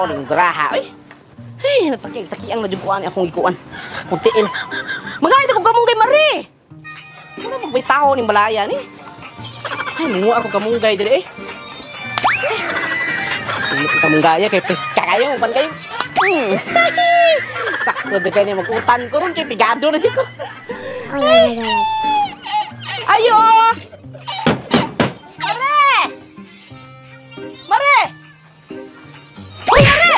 Tao ng graha, oy. Hey, nataki-takiang na jud kuan akong gikuan. Kung tiil. Mga ko kamunggay, Mari. Ano magbay tao ning balaya ni? Ay, mungo ako kamunggay diri eh. Ay, kamunggaya kay preska kayo, pan kayo. Sakto jud kay ni mag-utan ko ron kay pigado na jud ko. Ay. Ayo! Mare! Mare! Uy, Mare!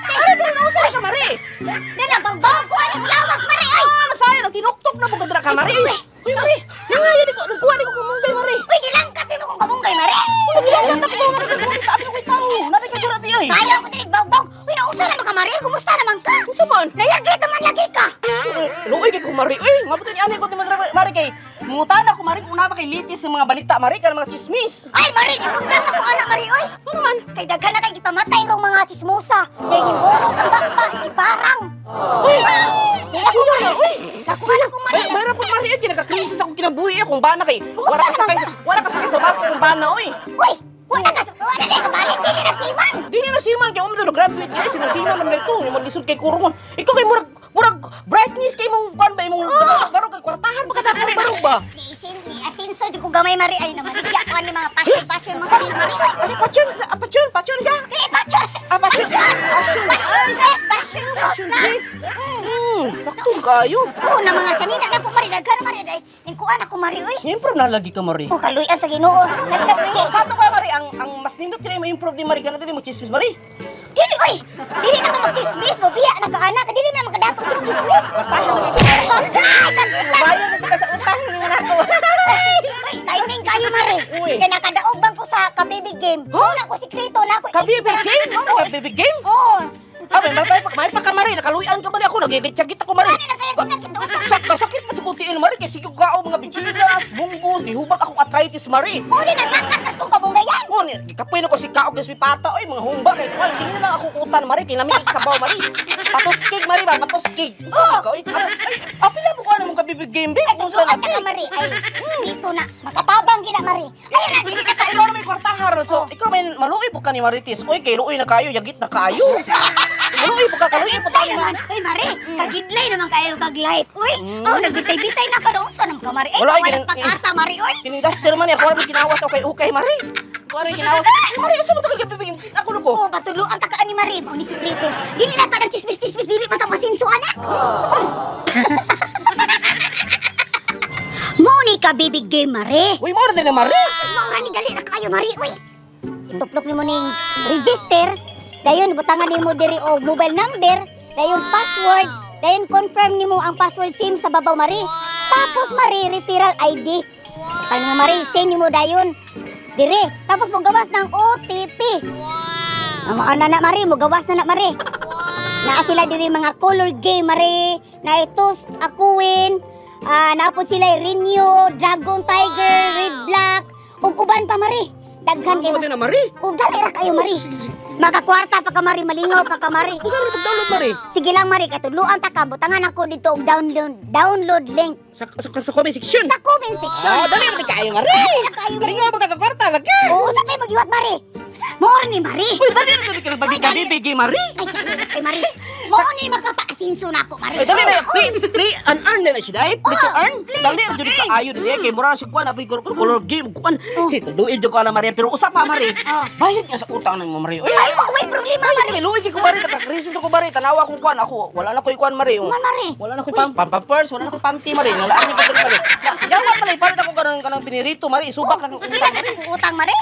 Mare, dili na usa ka, Mare! Dili, bagbag ko anong lawas, Mare! Ay! Ah, nasaya, nagtinuktok na po ka ka, Mare! Uy, Mare! Nangayo di ko, nagkuha di ko kamunggay, Mare! Uy, gilangkat mo kong kamunggay, Mare! Uy, gilangkat ako, Mare! Sabi ko kay tao! Nanay ka dura, tiyoy! Sayang ko dili bagbag! Uy, nausa naman ka, Mare! Kumusta naman ka? Unsa man? Nayagit naman lagi ka! Luoy kay ko, Mare! Uy, mabuti ni anay ko, Mare, kay mungutana ko, Mare, kung na ba kay litis ng mga balita, Mare, ka ng mga chismis! Ay, Mare, giundang ako, anak, Mare, oy! Ano man? Kay daghan na kay gipamatay rong mga chismosa. Kay giborot ang bapa, igiparang. Uy! Naku, Mare! Naku, anak ko, Mare! Mayroon po, Mare, kinakakrisis ako kinabuhi akong bana kay. Kumusta naman ka? Wala ka sakay sa barko kong bana, oy! Uy! Wala ka, wala na kabalik, dili na siman! Dili na siman, kay umdo graduate niya, sinasiman naman ito, yung maglisod kay kurungon. Ikaw kay murag brightness kay mong kuan ba imong barog kay kwartahan ba kada kay barog ba? Ni asinso jud ko gamay, Mare, ay naman. Di ako ani mga passion passion mga siya, Mare. Uy! Ay, passion, passion, passion siya. Kay passion. Ah, passion. Passion. Passion dress, passion Passion dress. Sakto kayo. Oo na mga sanina na ko, Mare, daghan Mare day. Ning kuan ako, Mare, uy. Improve na lagi ka, Mare. Oh, kaluyan sa Ginoo. So, sa ato ba, Mare, ang mas nindot kini ma-improve ni Mare kana dili mo chismis, Mare. Dili, oy! Dili na ka magchismis, mobiya na ka anak, dili na makadatong sa chismis. Kwartahan na kay Mare. Ay, tagitan. Bayan na ka sa utang ni mo nako. Uy, timing kayo, Mare. Uy. Kaya nakadaog bang ko sa Kabibi Game. Huh? Una ko sikreto na ako. Kabibi game? Mamo, Kabibi game? Oo. Ah, may pa ka, Mare, nakaluyan ka, Mare, ako nagigitsagit ako, Mare. Ano na kaya kita kita usap? Sakit mo sa kutiil, Mare, kay sige kao mga bichilas, munggos, dihubag akong arthritis, Mare. Muli naglakat kong kabunggayan. Oh, gikapoy na ko si kaog sa pata, oy, mga humba kay kuan, kini na lang akong utan, Mare, kay nami sabaw, Mare. Patuskig, Mare ba, patuskig. Oh, ka, oy, ay, apila mo ko ano mong Kabibi Game, be? Ay, Kung saan tutuan ka, Mare. Ay, dito na. Makatabang gina, Mare. Ay, na, dili na ka. Ikaw na may kwartahan ron. So, ikaw may maluoy po ka ni Marites. Oy, kay luoy na kayo, yagit na kayo. Maluoy po ka, kaluoy po ka ni naman. Uy, Mare, kagidlay naman kayo kag life. Uy, oh, nagbitay-bitay na ka doon. Saan naman ka, Mare? Ay, Wala, walang pag-asa, Mare, uy. Kining duster man, ako rin ginawas okay, okay, Mare. Ako rin ginawas. Mare, usa mo to kay Kabibi Game? Ako na ko. Oo, patuluan ta ka ni Mare. Mao ni sikreto. Dili na ta ng chismis-chismis, dili man ta masinso, anak. Mao ni Kabibi Game, Mare. Uy, mao na din na, Mare. Sus, mao ni dali na kayo, Mare, uy. Ituplok nimo ning register. Dayon butangan nimo diri og mobile number, dayon password, dayon confirm nimo ang password SIM sa babaw, Mare. Tapos, Mare, referral ID. Butang nimo, Mare, send nimo dayon diri. Tapos mogawas ng OTP. Wow. Mao na na, Mare, mogawas na na, Mare. Naa sila diri mga color game, Mare. Na itos akuin. Naa po sila Renew, Dragon Tiger, Red Black, ug uban pa, Mare. Daghan kay Mao din na, Mare. Ug dali ra kayo, Mare. Makakwarta pa ka, Mare, malingaw pa ka, Mare. Unsa rin pag-download, Mare? Sige lang, Mare, katudluan ta ka, butangan ako dito og download link Sa comment section. sa comment section. Ah, dali ra kayo, Mare. Dali ra kayo, Mare. Dali ra magkakwarta, magka. Oo, sa kayo magiwat, Mare. Mao ni, Mare. Uy, dali ra to kay Uy, dali. Kabibi Game, Mare. Ay, dali ra kay Mare. Mao ni magkapaasinso na ako, Mare. Ay, dali na, play, play and earn na na siya, ay, play to Oh, earn. play Dali na to jud earn. kaayo dili kay mura siya kuan apoy color game kuan. Hey, tuloy jud ko ana, Maria, pero usa pa, Mare. Oh. Bayad niya sa utang nimo, Mare. Uy, Ay, oh, way problema, Mare. ay, luoy kay ko, Mare, nakakrisis ako, Mare. Tanawa akong kuan ako, wala na koy kuan, Mare. Man, Mare. Wala na koy pampers, wala na koy panty, Mare. Wala ni ko diri, Mare. Yawa pala palit ako kanang pinirito, Mare, isubak lang ang Pila utang. ka kung utang, Mare?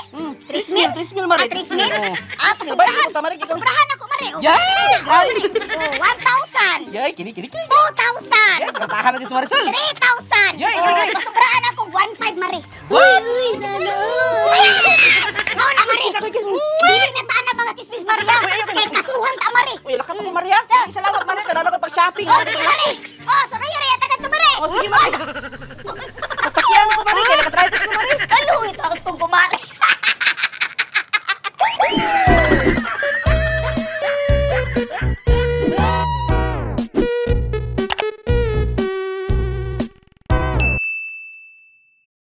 3 mil, 3 mil, Mare. Ah, 3 mil? Oo. Ah, Bayad pasobrahan. ko, Mare, Pasobrahan ako, Mare. Oh, Yay! Mare. Oh, 1,000. Yay, kini kini kini. 2,000. Yay, katahan na si Marisol. 3,000. Yay, Oh, yay, yay. pasobrahan ako 1,500, Mare. Uy! Mao na, Mare. Dili na taan na mga chismis, Mare. Ha? Uy, ayoko. Kay kasuhan ta, Mare. Uy, lakat ako, Maria. Salamat, Maria. Kanala ko pag-shopping. Oh, sige, Mare. Oh, sorry, yari, tagan to, Mare. Oh, sige, Mare.